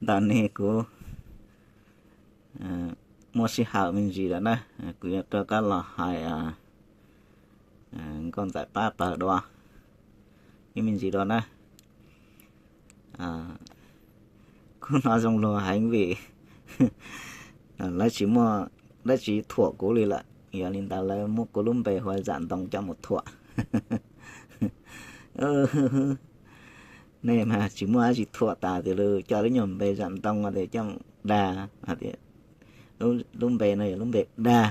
Ntawm no kuv muaj sij hawm me ntsis lawm na, kuv yuav rov qab los hais nkauj ntxawm pab pawg dua ib me ntsis dua na. Kuv hnov zoo luag heev vim lawv tsis muaj dab tsi thuam kuv li lawm, yog li ntawd lawv muab kuv lub npe hu ua Zam Ntoo coj mus thuam. Nej mas tsis muaj dab tsi thuam tas tias lawv coj lub nyuag npe Zam Ntoo tias coj mus dag, hais tias lub npe no yog lub npe dag.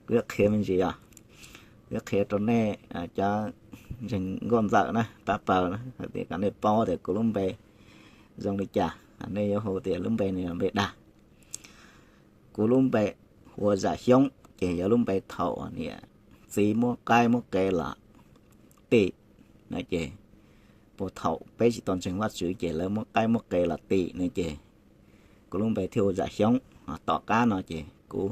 Kuv yuav qhia me ntsis os, kuv yuav qhia rau nej cov ntseeg nkauj ntxawm na, pab pawg na, hais tias kom nej paub tias kuv lub npe zoo li cas, nej yuav hu tias lub npe no yog npe dag. Kuv lub npe hu ua Zam Xyoob ces yog lub npe thaum niam txiv muab qaib muab qe los tim no ces, puag thaum peb tsis tau ntseeg Vajtswv ces lawv muab qaib muab qe los tim no ces kuv lub npe thiaj hu Zam Xyoob. Tom qab no ces kuv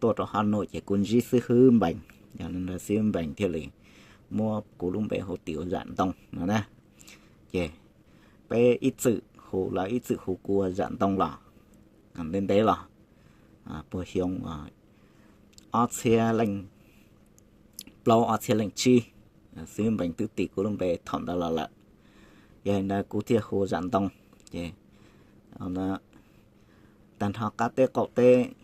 tuaj rau Haj Nuam ces kuv ntsib xib hwb Npees, yog li ntawd xib hwb Npees thiaj li muab kuv lub npe hu tim ua Zam Ntoo no na. Ces peb ib txwm hu, lawv ib txwm hu kuv ua Zam Ntoo los ntev ntev los, puag xyoo ob txhiab leej plaub ob txhiab leej tsib, xib hwb Npees twb tim kuv lub npe thaum ntawd los lawm. Yog li ntawd kuv thiaj hu Zam Ntoo. Ces tag nrho qab teb qaum teb,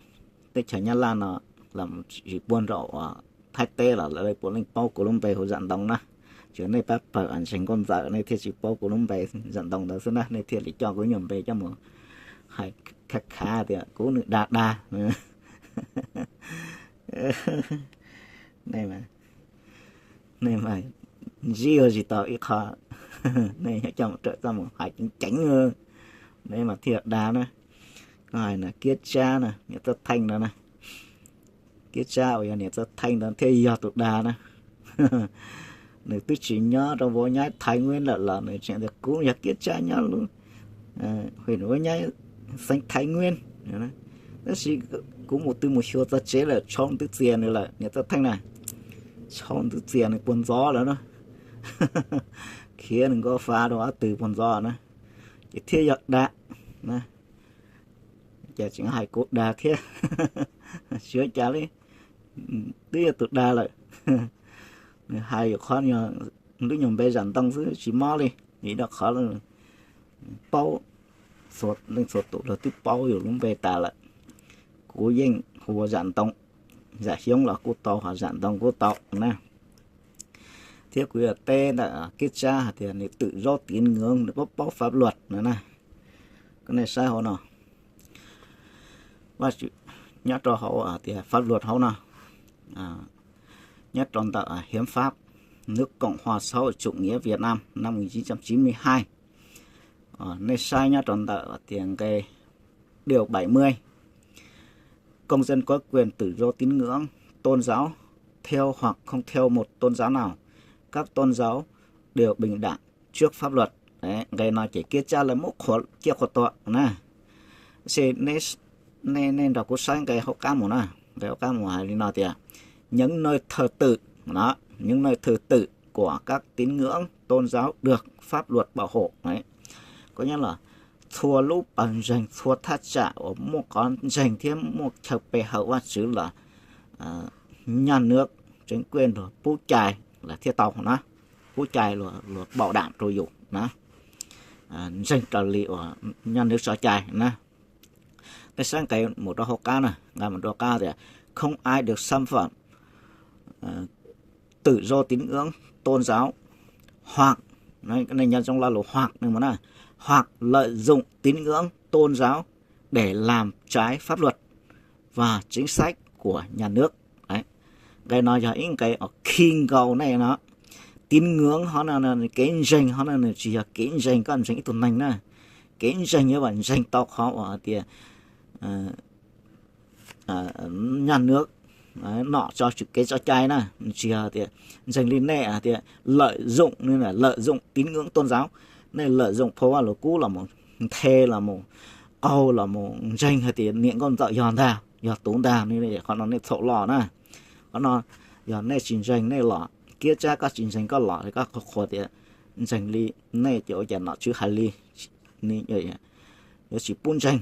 teb chaws Nyab Laj no los tsis puag nram uas Thaib teb los lawv puav leej paub kuv lub npe hu Zam Ntoo na. Tsuas nej pab pawg ntseeg nkauj ntxawm nej thiaj tsis paub kuv lub npe Zam Ntoo ntawd xwb na, nej thiaj li coj kuv nyuag npe coj mus hais khav khav tias kuv nws dag dag. Nej mas ntsib ua tsis tau ib qho, nej coj mus rawm coj mus hais ceev ceev, nej mas thiaj dag na. Koj hais na Kiab Tsab na, niam Txawj Theej no na. Kiab Tsab uas yog niam Txawj Theej ntawd thiaj yog tus dag na. Nws twb tsis nyob rau Vuab Nyab Thaiv Ngueb lawm los nws tseem tias kuv yog Kiab Tsab nyob lub hwm Vuab Nyab xeev Thaiv Ngueb. Tab sis kuv mus twb mus xyuas txog tsev lawm, tshauv twb txias nws lawm niam Txawj Theej na. Tshauv twb txias nws puag ntxov lawm na. Khiav nws nkauj fa rau ob tw puag ntxov na, ces thiaj yog dag na. Ces tseem hais kuv dag thiab, tsis ua cas li, twb yog tus dag lawm. Nws hais yus qhov lub nyuag npe Zam Ntoo xwb tsis mob li, vim rau qhov paub, leej txhua tus los twb paub yus lub npe tas lawm. Kuv yeej hu ua Zam Ntoo, Zam Xyoob los kuj tau, ho Zam Ntoo kuj tau na. Thiab kuv yuav teb ntawm Kiab Tsab hais tias nws twm zaub tiv nws, nws paub paub fab luam no na. Koj nej saib hauv no, nyob rau hauv tias fab luam hauv no, nyob rau ntawm Hiến pháp nước Cộng hòa Xã hội Chủ nghĩa Việt Nam năm một nghìn chín trăm chín mươi hai. Nej saib nyob rau ntawm tias nqe điều bảy mươi, công dân có quyền tự do tín ngưỡng, tôn giáo, theo hoặc không theo một tôn giáo nào, các tôn giáo đều bình đẳng trước pháp luật. Nqe no ces Kiab Tsab lawv muab qhuas ciaj qhuas tuam na. Tab sis nej nrog kuv saib nqe hauv qab mus na, nqe hauv qab mus hais li no tias, những nơi thờ tự, đó, những nơi thờ tự của các tín ngưỡng tôn giáo được pháp luật bảo hộ. Có nghĩa là txhua lub pawg ntseeg, txhua thaj tsam uas muaj qhov ntseeg thiab muaj chaw pe hawm Vajtswv los nhà nước, chính quyền luag pub cai los thiaj tau na, pub cai luag, luag bảo đảm rau yus na, ntseeg raws li uas nhà nước tso cai na. Nej saib nqe mus rau hauv qab na, nqe mus rau qab tias không ai được xâm phạm tự do tín ngưỡng tôn giáo hoặc, nej nco ntsoov lo lus hoặc no mus na, hoặc lợi dụng tín ngưỡng tôn giáo để làm trái pháp luật và chính sách của nhà nước. Nqe no yog ib nqe khi nkaus nej no, tín ngưỡng hov no, kev ntseeg hov no nws tsis yog kev ntseeg koj ntseeg ib tug neeg na. Kev ntseeg yog ntseeg tau qhov uas hais tias nhà nước nom tso tswm kev tso cai na, tsis yog tias ntseeg li nej tias lợi dụng, lợi dụng tín ngưỡng tôn giáo, nej lợi dụng phau Vaj Lus Kub los mus nthe los mus qaug los mus ntseeg hais tias niam nkauj ntxawm yog ntag, yog tus ntag, qhov no nej txhaum los na. Qhov no yog nej tsis ntseeg nej los, Kiab Tsab koj tsis ntseeg koj los, koj qhuas tias ntseeg li nej ces ua cas nom tswv hais li, yuav tsis pub ntseeg,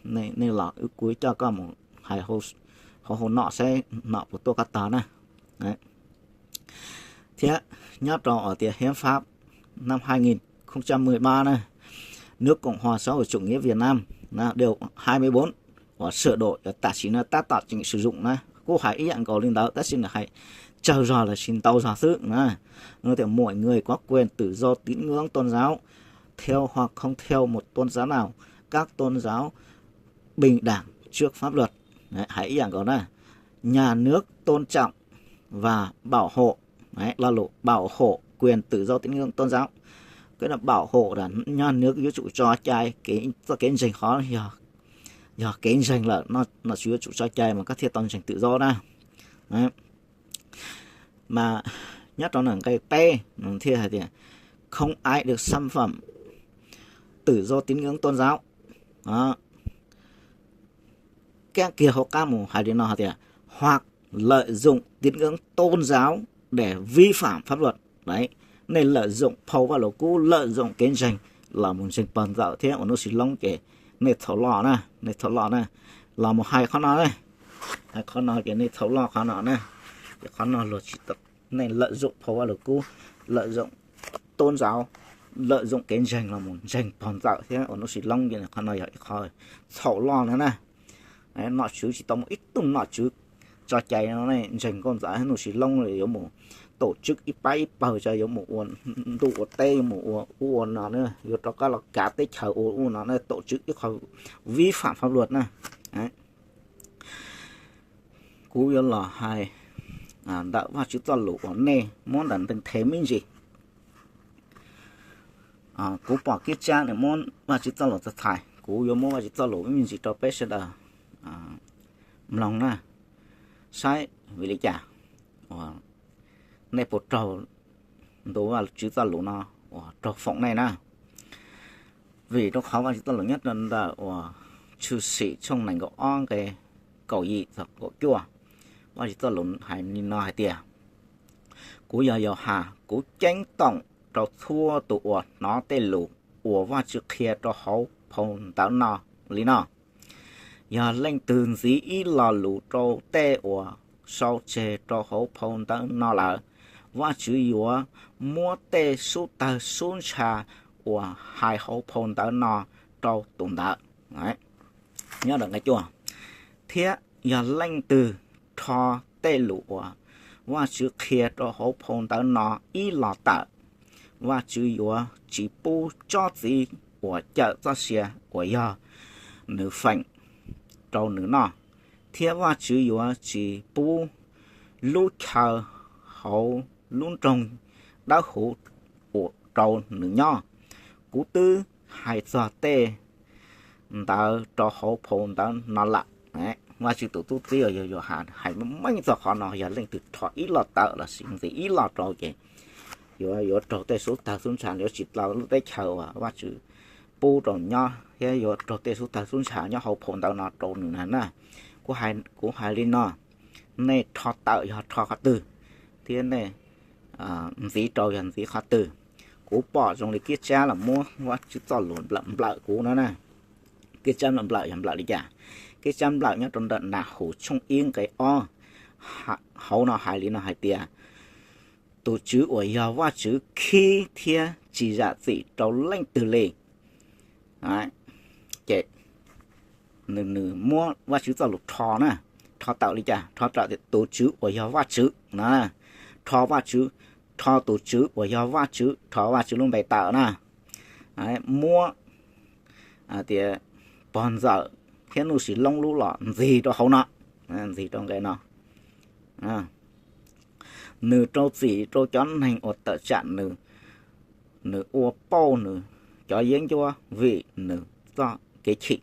nej los wb kuj coj koj mus hais hauv hauv nom saib nom puas tuaj koj tog na. Thiab nyob rau uas tias hiến pháp năm hai nghìn không trăm mười ba na, nước Cộng hòa Xã hội Chủ nghĩa Việt Nam điều hai mươi bốn uas sửa đổi tam sim no tab tom tseem sử dụng na, kuj hais ib yam nkaus li ntawd tab sis nws hais tsawg zog los sis ntau zog xwb na. Nó tias mọi người có quyền tự do tín ngưỡng tôn giáo, theo hoặc không theo một tôn giáo nào, các tôn giáo bình đẳng trước pháp luật. Đấy, hais ib yam nkaus na, nhà nước tôn trọng và bảo hộ, đấy, lo lus bảo hộ quyền tự do tín ngưỡng tôn giáo. Cái là bảo hộ là nhà nước yuav tsum tso cai kev, txoj kev ntseeg qhov yog kev ntseeg lawm no, nom tswv yuav tsum tso cai mas koj thiaj tau ntseeg tự do na. Mas nyob rau nws nqe peb nws thiaj hais tias không ai được xâm phạm tự do tín ngưỡng tôn giáo. Kab kiag hauv qab mus hais li no hais tias hoặc lợi dụng tín ngưỡng tôn giáo để vi phạm pháp luật. Nej lợi dụng phau Vaj Lus Kub, lợi dụng kev ntseeg los mus ntseeg pog ntxawm thiab ua hnub sis loob ces nej txhaum loj na, nej txhaum loj na. Los mus hais qhov no, hais qhov no ces nej txhaum loj qhov no na. Ces qhov no luag tsis, nej lợi dụng phau Vaj Lus Kub, lợi dụng tôn giáo, lợi dụng kev ntseeg los mus ntseeg pog ntxawm thiab ua hnub sis loob ces qhov no yog ib qho txhaum loj na na. Nom tswv tsis tau muaj ib tug nom tswv tso cai no, nej ntseeg nkauj ntxawm hnub sis loob yuav mus tổ chức ib pab ib pawg tso, yuav mus ua ntuj ua teb, yuav mus ua ub ua no na, yuav rov qab los kav teb chaws ua ub no na, tổ chức ib qho vi phạm pháp luật na. Kuv yuav los hais ntawm Vajtswv txoj lus uas nej muab ntawm ntees thev me ntsis. Kuv pom Kiab Tsab nws muab Vajtswv txoj lus txog txhais, kuv yuav muab Vajtswv txoj lus me ntsis rau peb sawv daws mloog na, saib vim li cas uas nej puas raug ntu Vajtswv txoj lus no uas raug foom nej na. Vim rau qhov Vajtswv txoj lus nyob rau ntawm uas Tshwm Sim tshooj nees nkaum ob nqe kaum yim txog kaum cuaj, Vajtswv txoj lus hais li no hais tias, kuv yog Yauhas, kuv ceeb toom rau txhua tus uas hnov tej lus uas Vajtswv qhia rau hauv phau ntawv no li no: yog leej twg ntxiv ib lo lus rau tej uas sau tseg rau hauv phau ntawv no lawm, Vajtswv yuav muab tej xub tawg xub ntsha uas hais hauv phau ntawv no rau tus ntawd. Nyob rau nqe cuaj, thiab yog leej twg rho tej lus uas Vajtswv qhia rau hauv phau ntawv no ib los tawm, Vajtswv yuav tsis pub tsob txiv uas cawm txoj sia uas yog nws feem rau nws noj, thiab Vajtswv yuav tsis pub lub chaw hauv lub nroog dawb huv rau nws nyob. Kuv twb hais txog tej ntawd rau hauv phau ntawv no lawm. Vajtswv tus tub txib uas yog Yauhas hais meej txog qhov no, yog leej twg rho ib lo tawm los sis ntxiv ib lo rau ces yuav, yuav raug tej xub tawg xub ntsha, yuav tsis tau lub teb chaws uas Vajtswv pub rau nyob thiab yuav raug tej xub tawg xub ntsha nyob hauv phau ntawv no rau nws na. Kuv hais li no, nej rho tawm yog rho qhov twg, thiab nej ntxiv rau yog ntxiv qhov twg? Kuv pom zoo li Kiab Tsab los muab Vajtswv txoj lus nplawm nplawm kuv no na. Kiab Tsab nplawm nplawm yog nplawm li cas? Kiab Tsab nplawm nyob rau ntawm Nas Hus tshooj ib nqe ob, hauv no hais li no hais tias, tus Tswv uas yog Vajtswv khib thiab tsis zam txim rau leej twg li. Ces nws, nws muab Vajtswv txoj lus rho na, rho tawm li cas? Rho tawm tias tus Tswv uas yog Vajtswv na, rho Vajtswv, rho tus Tswv uas yog Vajtswv, rho Vajtswv lub npe tawm na, muab tias pog ntxawm thiab nuj sis loob lub los ntxig rau hauv no, ntxig rau nqe no. Nws rau txim rau cov neeg uas tawm tsam nws, nws ua pauj nws cov yeeb ncuab vim nws txoj kev chim.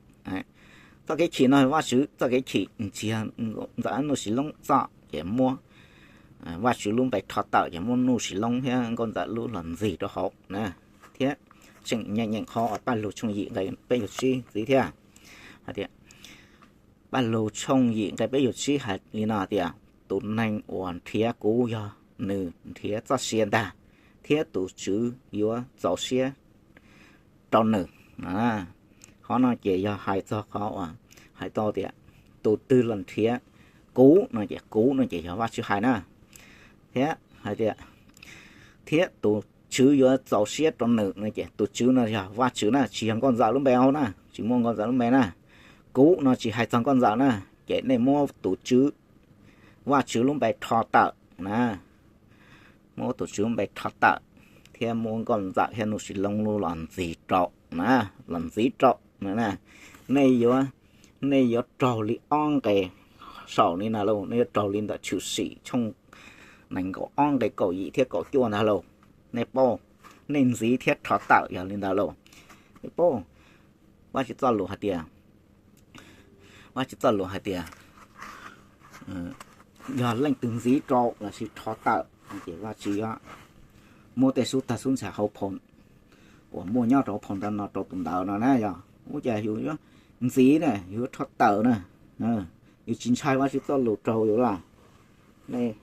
Txoj kev chim no Vajtswv txoj kev chim, tsis yog Nkauj Ntxawm Nuj Sis Loob txoj, ces muab Vajtswv lub npe rho tawm ces muab Nuj Sis Loob thiab Nkauj Ntxawm lub los ntxig rau hauv na. Thiab tseem nyeem nyeem qhov uas Paj Lug tshooj yim nqe peb caug tsib ntxiv thiab, hais tias, Paj Lug tshooj yim nqe peb caug tsib hais li no tias, tus neeg uas nrhiav kuv yog nws nrhiav txoj sia ntag, thiab tus Tswv yuav txaus siab rau nws. Qhov no ces yog hais txog qhov uas hais tau tias tus twg los nrhiav kuv no ces kuv no ces yog Vajtswv hais na, thiab hais tias thiab tus Tswv yuav txaus siab rau nws no ces tus Tswv no yog Vajtswv na, tsis yog Nkauj Ntxawm lub npe na, tsis muaj Nkauj Ntxawm lub npe na. Kuv no tsis hais txog Nkauj Ntxawm na, ces nej muab tus Tswv, Vajtswv lub npe rho tawm na, muab tus Tswv lub npe rho tawm, thiab muab Nkauj Ntxawm thiab Nuj Sis Loob lub los ntxiv rau na, los ntxiv rau na. Nej yuav, nej yuav raug li ob nqe saum li na lauj, nej yuav raug li ntawm Tshwm Sim tshooj nees nkaum ob nqe kaum yim thiab kaum cuaj ntag lauj. Nej paub, nej ntxiv thiab rho tawm yog li ntawd lauj. Nej paub, Vajtswv txoj lus hais tias, Vajtswv txoj lus hais tias yog leej twg ntxiv rau lossis rho tawm ces Vajtswv yuav muab tej xub tag xub ntxhais hauv phau uas muaj nyob rau hauv phau ntawv no rau tus ntawd no na. Yog ua cas yus yuav ntxiv na, yus yuav rho tawm na, yus tsis ntshai Vajtswv txoj lus raug yus los? Nej,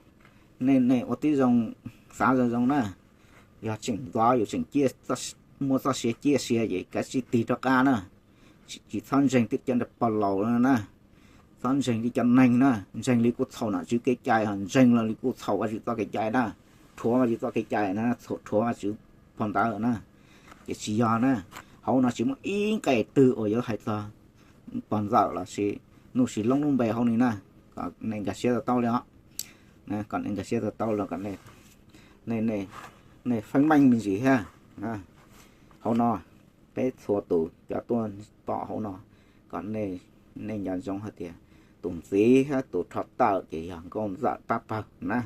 nej ua tib zoo xav zoo zoo na, yog tseem ntxov yus tseem muaj txoj sia ciaj sia ces kav tsij tig rov qab na, tsis txhob ntseeg tej cov pog laus na, txhob ntseeg li cov neeg na, ntseeg li kuj txhaum nom tswv kev cai, ntseeg li kuj txhaum Vajtswv txoj kev cai na, rhuav Vajtswv txoj kev cai na, rhuav Vajtswv phau ntawv na. Ces tsis yog na, hauv no tsis muaj ib nqe twg uas yuav hais txog pog Ntxawm lossis Nuj Sis Loob lub npe hauv ni na. Kom nej nkag siab to taub li os, kom nej nkag siab to taub los kom nej feeb meej me ntsis thiab. Hauv no peb txhua tus cov tuaj pom hauv no, kom nej nco ntsoov hais tias tus ntxiv thiab tus rho tawm ces yog Nkauj Ntxawm pab pawg na.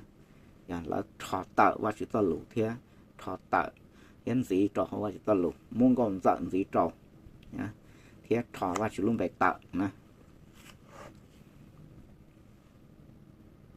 Yog lawv rho tawm Vajtswv txoj lus thiab rho tawm thiab ntxiv rau hauv Vajtswv txoj lus, muab Nkauj Ntxawm ntxiv rau thiab rho Vajtswv lub npe tawm na.